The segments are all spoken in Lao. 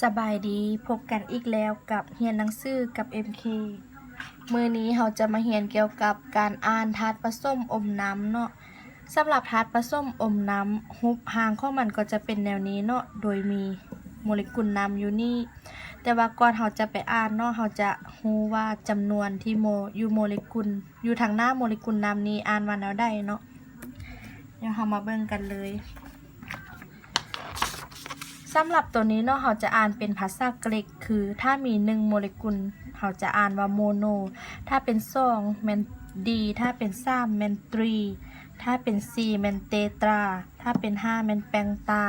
ສະບາຍດີ, ພົບກັນອີກແລ້ວກັບຮຽນໜັງສືກັບເອັມເຄ. ມື້ນີ້ເຮົາຈະມາຮຽນກ່ຽວກັບການອ່ານທາດປະສົມອົມນ້ຳເນາະ. ສຳລັບທາດປະສົມອົມນ້ຳ, ຮູບຮ່າງຂອງມັນກໍຈະເປັນແນວນີ້ເນາະ, ໂດຍມີໂມເລກຸນນ້ຳຢູ່ນີ້. ແຕ່ວ່າກ່ອນເຮົາຈະໄປອ່ານເນາະ, ເຮົາຈະຮູ້ວ່າຈຳນວນທີ່ໂມ ຢູ່ໂມເລກຸນ, ຢູ່ທາງໜ້າໂມເລກຸນນ້ຳນີ້ອ່ານວ່າແນວໃດເນາະ. ດຽວເຮົາມາເບິ່ງກັນເລີຍ. ສຳລັບໂຕນີ້ເນາະ, ເຮົາຈະອ່ານເປັນພາສາກຣີກ, ຄືຖ້າມີໜຶ່ງໂມເລກຸນ, ເຮົາຈະອ່ານວ່າໂມໂນ, ຖ້າເປັນສອງແມ່ນດີ, ຖ້າເປັນສາມແມ່ນຕຣີ, ຖ້າເປັນສີ່ແມ່ນເຕຕຣາ, ຖ້າເປັນຫ້າແມ່ນແປງຕາ,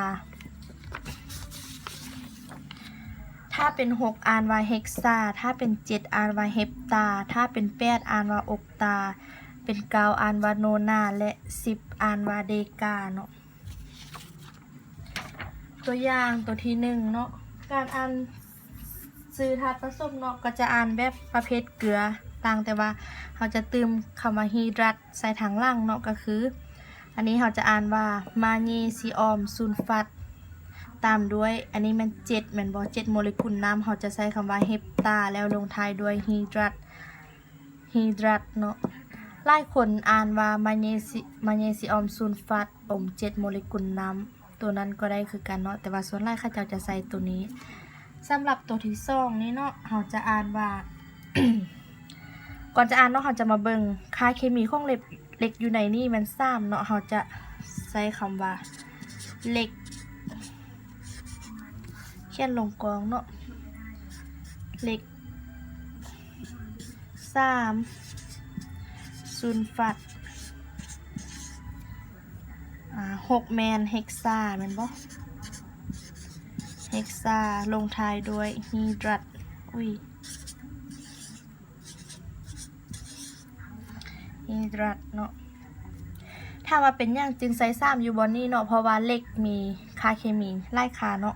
ຖ້າເປັນຫົກອ່ານວ່າເຮັກຊາ, ຖ້າເປັນເຈັດອ່ານວ່າເຮັບຕາ, ຖ້າເປັນແປດອ່ານວ່າອົກຕາ, ເປັນເກົ້າອ່ານວ່າໂນນາ ແລະ ສິບອ່ານວ່າເດກາເນາະ. ຕົວຢ່າງຕົວທີໜຶ່ງເນາະ, ການອ່ານຊື່ທາດປະສົມເນາະ ກໍຈະອ່ານແບບປະເພດເກືອ, ຕ່າງແຕ່ວ່າເຮົາຈະຕື່ມຄຳວ່າຮີດຣັດໃສ່ທາງຫຼັງເນາະ, ກໍຄືອັນນີ້ເຮົາຈະອ່ານວ່າມາເນຊີອອມຊູນຟັດ ຕາມດ້ວຍ ອັນນີ້ແມ່ນເຈັດແມ່ນບໍ່? ເຈັດໂມເລກຸນນ້ຳ, ເຮົາຈະໃຊ້ຄຳວ່າເຮັບຕາ ແລ້ວລົງທ້າຍດ້ວຍຮີດຣັດ, ຮີດຣັດເນາະ. ຫຼາຍຄົນອ່ານວ່າມາເນຊີ ມາເນຊີອອມຊູນຟັດ ອົມເຈັດໂມເລກຸນນ້ຳ, ໂຕນັ້ນກໍໄດ້ຄືກັນເນາະ, ແຕ່ວ່າສ່ວນຫຼາຍເຂົາເຈົ້າຈະໃຊ້ໂຕນີ້. ສຳລັບໂຕທີສອງນີ້ເນາະ, ເຮົາຈະອ່ານວ່າ ກ່ອນຈະອ່ານເນາະ, ເຮົາຈະມາເບິ່ງຄ່າເຄມີຂອງເຫຼັກ ເຫຼັກຢູ່ໃນນີ້ແມ່ນສາມເນາະ, ເຮົາຈະໃຊ້ຄຳວ່າເຫຼັກ, ຂຽນລົງກອງເນາະ, ເຫຼັກ ສາມ ຊູນຟັດ, ອາ ຫົກແມ່ນເຮັກຊາແມ່ນບໍ່? ເຮັກຊາລົງທ້າຍດ້ວຍຮີດຣັດ, ອຸ້ຍ ຮີດຣັດເນາະ. ຖາມວ່າເປັນຫຍັງຈຶ່ງໃສ່ສາມຢູ່ບ່ອນນີ້ເນາະ? ເພາະວ່າເຫຼັກມີຄ່າເຄມີຫຼາຍຄ່າເນາະ,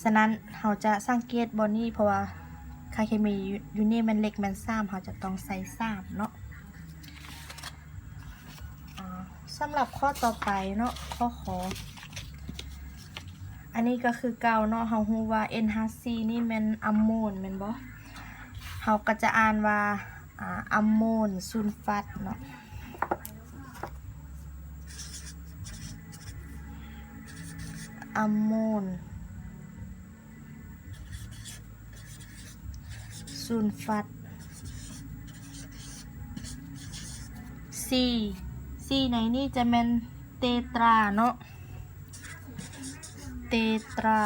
ສະນັ້ນເຮົາຈະສັງເກດບ່ອນນີ້, ເພາະວ່າຄ່າເຄມີຢູ່ ຢູ່ນີ້ແມ່ນເຫຼັກແມ່ນສາມ, ເຮົາຈະຕ້ອງໃສ່ສາມເນາະ. ອາ ສຳລັບຂໍ້ຕໍ່ໄປເນາະ, ຂໍ້ ຄ, ອັນນີ້ກໍຄືເກົ່າເນາະ, ເຮົາຮູ້ວ່າເອັນຫ້າສີ່ນີ້ແມ່ນອຳໂມນແມ່ນບໍ່? ເຮົາກໍຈະອ່ານວ່າ ອາ ອຳໂມນຊູນຟັດເນາະ, ອຳໂມນ ຊູນຟັດ. ສີ່ ສີ່ໃນນີ້ຈະແມ່ນເຕຕຣາເນາະ, ເຕຕຣາ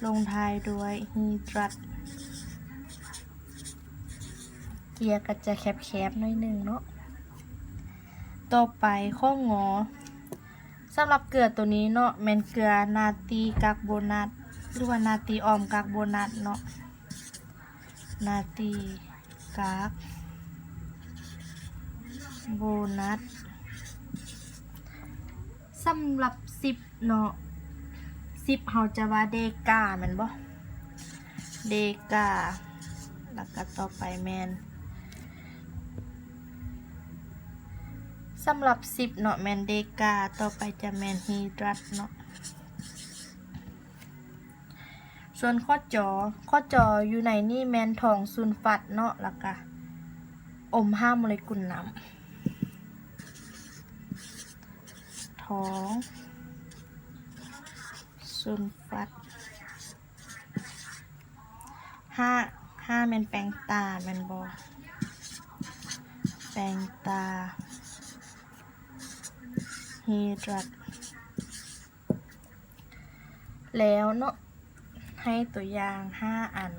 ລົງທ້າຍດ້ວຍຮີດຣັດ. ເກືອກໍຈະແຄບໆໜ້ອຍໜຶ່ງເນາະ. ຕໍ່ໄປ ຂໍ້ ງ. ສຳລັບເກືອໂຕນີ້ເນາະ ແມ່ນເກືອນາຕີກາກໂບນາດ ຫຼືວ່ານາຕີອອມກາກໂບນາດເນາະ, ນາຕີກາກໂບນາດ. ສຳລັບສິບເນາະ, ສິບເຮົາຈະວ່າເດກາແມ່ນບໍ່? ເດກາ, ແລ້ວກໍຕໍ່ໄປແມ່ນ ສຳລັບສິບເນາະ ແມ່ນເດກາ, ຕໍ່ໄປຈະແມ່ນຮີດຣັດເນາະ. ສ່ວນຂໍ້ ຈ, ຂໍ້ ຈ ຢູ່ໃນນີ້ແມ່ນທອງຊູນຟັດເນາະ, ແລ້ວກະອົມຫ້າໂມເລກຸນນ້ຳ, ທອງ ຊູນຟັດ. ຫ້າ ຫ້າແມ່ນແປງຕາແມ່ນບໍ່? ແປງຕາ ຮີດຣັດ. ແລ້ວເນາະ ໃຫ້ຕົວຢ່າງຫ້າອັນ.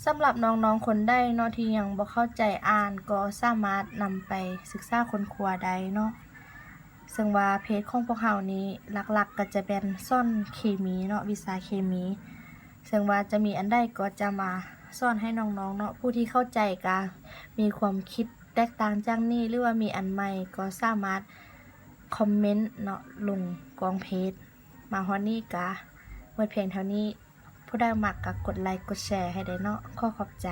ສຳລັບນ້ອງໆຄົນໃດເນາະ ທີ່ຍັງບໍ່ເຂົ້າໃຈອ່ານ ກໍສາມາດນຳໄປສຶກສາຄົ້ນຄວ້າໄດ້ເນາະ. ເຊິ່ງວ່າເພຈຂອງພວກເຮົານີ້ ຫຼັກໆກໍຈະແມ່ນສອນເຄມີເນາະ, ວິຊາເຄມີ. ເຊິ່ງວ່າຈະມີອັນໃດກໍຈະມາສອນໃຫ້ນ້ອງໆເນາະ. ຜູ້ທີ່ເຂົ້າໃຈກະມີຄວາມຄິດແຕກຕ່າງຈາກນີ້ ຫຼືວ່າມີອັນໃໝ່ ກໍສາມາດຄອມເມັນເນາະ ລົງກອງເພຈ. ມາຮອດນີ້ກະໝົດພຽງເທົ່ານີ້. ຜູ້ໃດມັກກໍກົດໄລກົດແຊໃຫ້ແດ່ເນາະ. ຂໍຂອບໃຈ.